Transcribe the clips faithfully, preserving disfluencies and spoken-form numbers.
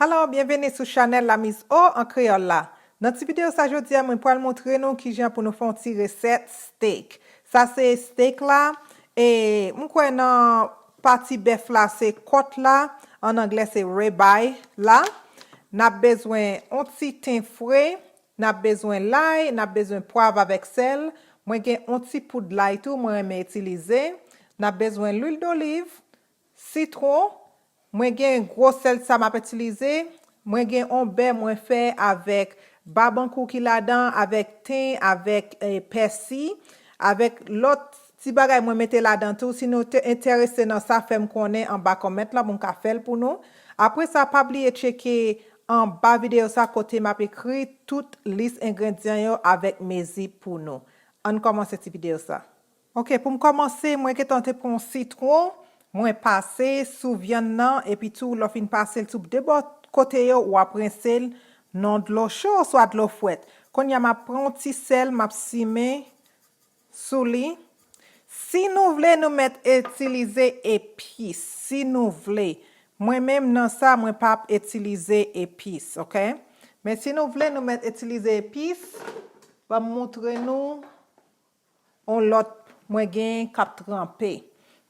Alò, byenveni sou chanèl La Mise Au an kreyòl la. Nan ti videyo sa jodi a, mwen pral montre nou kijan pou nou fè yon ti resèt steak. Sa se steak la, e m kwè nan pati bèf la se kòt la, an anglè se ribeye la. N ap bezwen yon ti ten fre, n ap bezwen lay, n ap bezwen pwav avèk sèl. Mwen gen yon ti poud lay tou, mwen renmen itilize. N ap bezwen lwil doliv, sitwon, mwen gen gwo sèl sa m ap itilize. Mwen gen yon bè mwen fè avèk babankou ki ladan, avèk ten, avèk, eh, pèsi, avèk lòt ti bagay mwen mete ladan tou. Si nou te enterese nan sa, fè m konnen anba kòmant la pou m ka fè l pou nou. Apre sa, pa bliye tcheke anba videyo sa kote m ap ekri tout lis engredyan yo avèk mezi pou nou. Ann kòmanse ti videyo sa. Ok, pou m kòmanse, mwen gentan te pran yon sitwon, mwen pase sou vyann nan, epi tou, lè w fin pase l sou de bò kote yo, w ap rense l nan dlo cho oswa dlo frèt. Kounye a, m ap pran yon ti sèl, m ap simen sou li. Si nou vle, nou mèt itilize epis. Si nou vle. Mwen menm, nan sa, mwen p ap itilize epis, ok? Men si nou vle, nou mèt itilize epis. Ban m montre nou yon lòt mwen genyen k ap tranpe.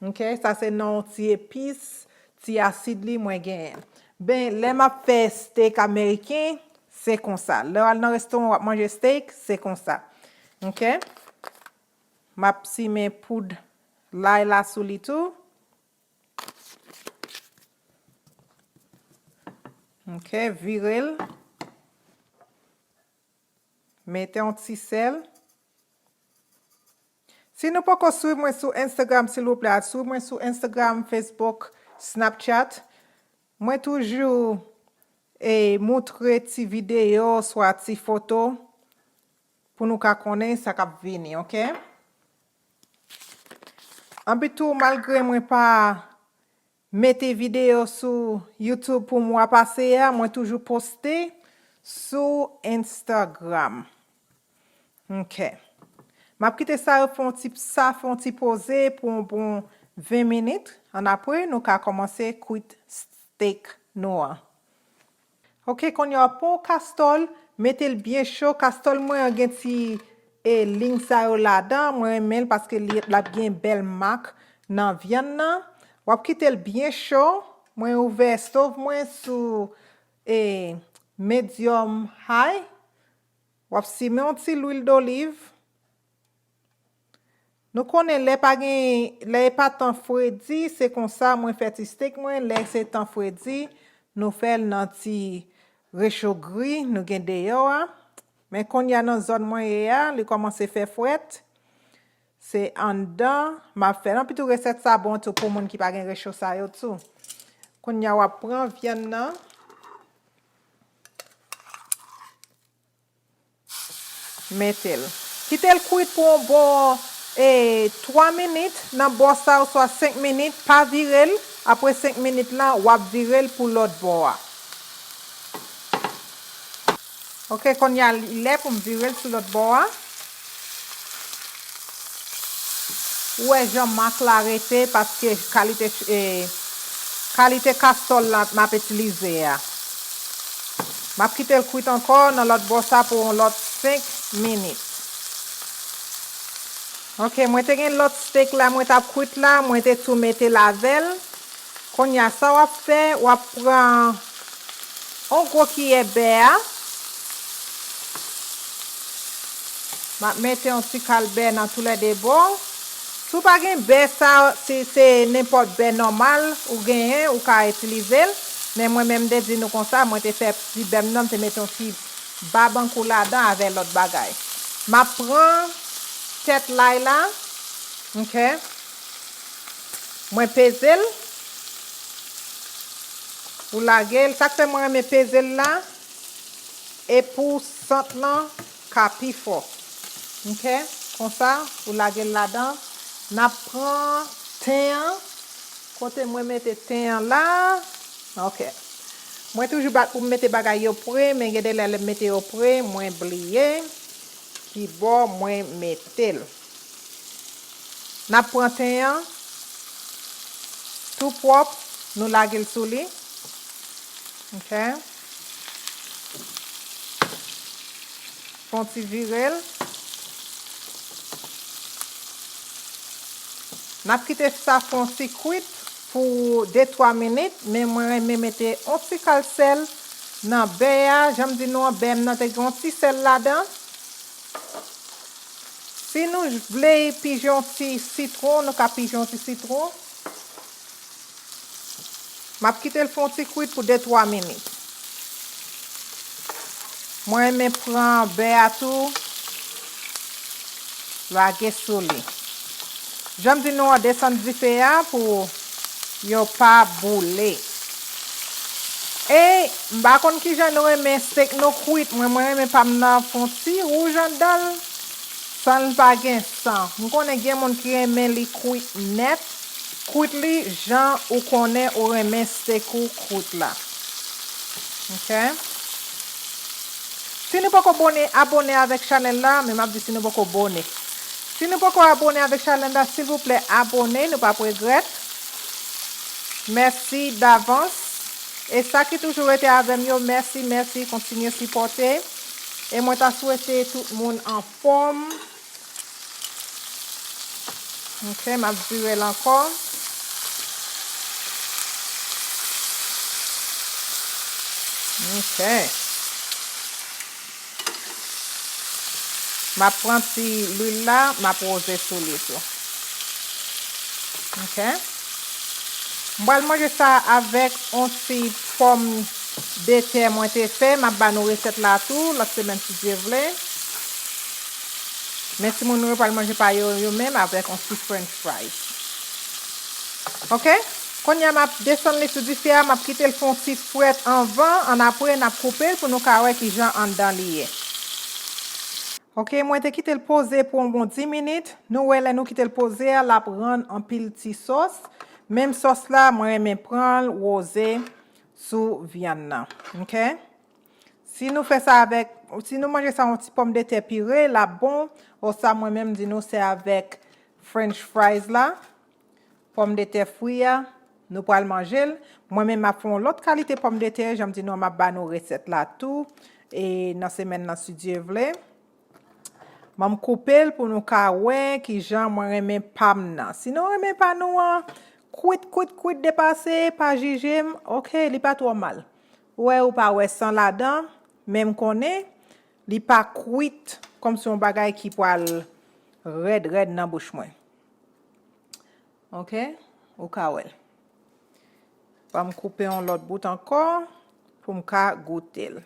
Ok, sa se nan yon ti epis, ti asid li mwen genyen. Ben, lè m ap fè steak ameriken, se konsa. Lè w al nan restoran, w ap manje steak, se konsa. Ok? M ap simen poud lay la sou li tou. Ok, vire l. Mete yon ti sèl. Si nou poko swiv mwen sou Instagram, silvouplè, al swiv mwen sou Instagram, Facebook, Snapchat. Mwen toujou, eh, moutre ti videyo, swa ti foto, pou nou ka konnen sa k ap vini, ok? Anpi tou, malgre mwen pa mete videyo sou YouTube pou mwa pase a, mwen toujou poste sou Instagram. Ok. M ap kite sa yo fè yon ti, sa fè yon ti poze pou yon bon ven minit. Annapre, nou ka kòmanse kwit steak nou an. Ok, kounye a, pran kastòl, mete l byen cho. Kastòl mwen an gen ti, e, liy sa yo ladan. Mwen renmen l paske li, l ap gen bèl mak nan vyann nan. W ap kite l byen cho. Mwen ouvè stove mwen sou, e, medium high. W ap simen yon ti lwil doliv. Nou konnen lè pa gen, lè e pa tan fredi, se konsa mwen fè ti steak mwen. Lè se tan fredi, nou fè l nan ti recho gri nou gen deyò a. Men kounye a nan zòn mwen ye a, li kòmanse fè frèt. Se anndan m ap fè l. Anpi tou resèt sa bon tou pou moun ki pa gen recho sa yo tou. Kounye a w ap pran vyann nan. Mete l. Kite l kwit pou yon bon, e, twa minit nan bò sa oswa senk minit. Pa vire l. Apre senk minit la, w ap vire l pou lòt bò a. Ok, kounye a li lè pou m vire l sou lòt bò a. Ou wè jan mak la rete paske kalite, e, kalite kastòl la m ap itilize a. M ap kite l kwit ankò nan lòt bò sa pou yon lòt senk minit. Ok, mwen te gen lòt steak la, mwen t ap kwit la, mwen te tou mete l avè l. Kounye a, sa w ap fè, w ap pran yon gwo kiyè bè a. M ap mete yon ti kal bè nan toulède bò. Si w pa gen bè sa, si se nenpòt bè nòmal ou genyen, ou ka itilize l. Men mwen menm, m te di nou konsa, mwen te fè ti bè m nan, m te mete yon ti babankou ladan avè lòt bagay. M ap pran tèt lay la. Ok. Mwen peze l. Ou lage l. Sa k fè mwen renmen peze l la, e pou sant lan ka pi fò. Ok? Konsa, ou lage l ladan. N ap pran ten an. Kote mwen mete ten an la? Ok. Mwen toujou bat pou m mete bagay yo pre, men gen de lè lè m mete yo pre, mwen bliye ki bò mwen mete l. N ap pran ten an tou pwòp, nou lage l sou li. Ok. Fè yon ti vire l. N ap kite sa fè yon ti kwit pou de twa minit, men mwen renmen mete yon ti kal sèl nan bè a. Jan m di nou an, bè m nan te gen yon ti sèl ladan. Si nou vle pije yon ti sitwon, nou ka pije yon ti sitwon. M ap kite l fè yon ti kwit pou de twa minit. Mwen renmen pran bè a tou, lage sou li. Jan m di nou an, desann dife a pou yo pa boule. E m pa konn kijan nou renmen steak nou kwit. Mwen, mwen renmen pa m nan fè yon ti wouj anndan l, san l pa gen san. M konnen gen moun ki renmen li kwit nèt. Kwit li jan ou konnen ou renmen steak ou kwit la. Ok? Si nou poko bone, abone avèk chanèl la, men m ap di si nou poko bone. Si nou poko abone avèk chanèl la, silvouplè abone, nou p ap regrèt. Mèsi davans. E sa ki toujou rete avè m yo, mèsi, mèsi, kontinye sipòte. E mwen ta swete tout moun anfòm. Ok, m ap vire l ankò. Ok. M ap pran ti lwil la, m ap woze sou li tou. Ok. M pral manje sa avèk yon ti pòmdetè mwen te fè. M ap ba nou resèt la tou, lòt semèn si Dye vle. Men timoun nou yo pral manje pa yo, yo menm avèk yon ti french fries. Ok? Kounye a, m ap desann li sou dife a, m ap kite l fè yon ti frèt anvan, annapre, n ap koupe l pou nou ka wè kijan anndan li ye. Ok, mwen te kite l poze pou yon bon dis minit. Nou wè, lè nou kite l poze a, l ap rann anpil ti sòs. Menm sòs la, mwen renmen pran l, woze sou vyann nan. Ok? Si nou fè sa avèk, si nou manje sa yon ti pòmdetè pire, l ap bon. Oswa mwen menm, m di nou, se avèk french fries la, pòmdetè fri a, nou pral manje l. Mwen menm, m ap fè yon lòt kalite pòmdetè, jan m di nou, m ap ba nou resèt la tou. E nan semèn nan, si Dye vle. Ban m koupe l pou nou ka wè kijan mwen renmen pa m nan. Si nou renmen pa nou an kwit, kwit, kwit depase, pa jije m. Ok, li pa twò mal. Ou wè, ou pa wè san ladan, men m konnen li pa kwit kòmsi yon bagay ki pral rèd, rèd nan bouch mwen. Ok? Ou ka wè l. Ban m koupe yon lòt bout ankò pou m ka goute l.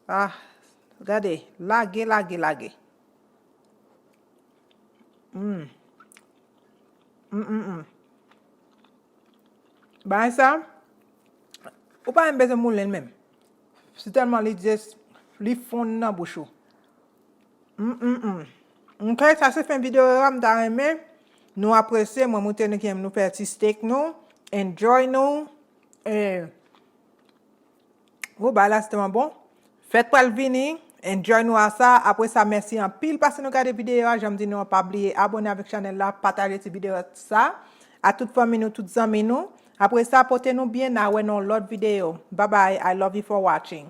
Ah, gade, lage, lage, lage. Mm. Mm, mm, mm. Bagay sa, ou pa menm bezwen moulen l menm. Se tèlman li just, li fonn nan bouch ou. Mm, mm, mm. Ok, sa se fen videyo a, m ta renmen nou apresye, mwen montre nou kijan nou fè ti steak nou, enjoy nou. E, ou, bagay la se tèlman bon. Fèt pral vini, enjoy nou a sa. Apre sa, mèsi anpil paske nou gade videyo a. Jan m di nou an, pa bliye abone avèk chanèl la, pataje ti videyo sa a tout fanmi nou, tout zanmi nou. Apre sa, pote nou byen, n a wè nan yon lòt videyo. Bye bye, I love you for watching.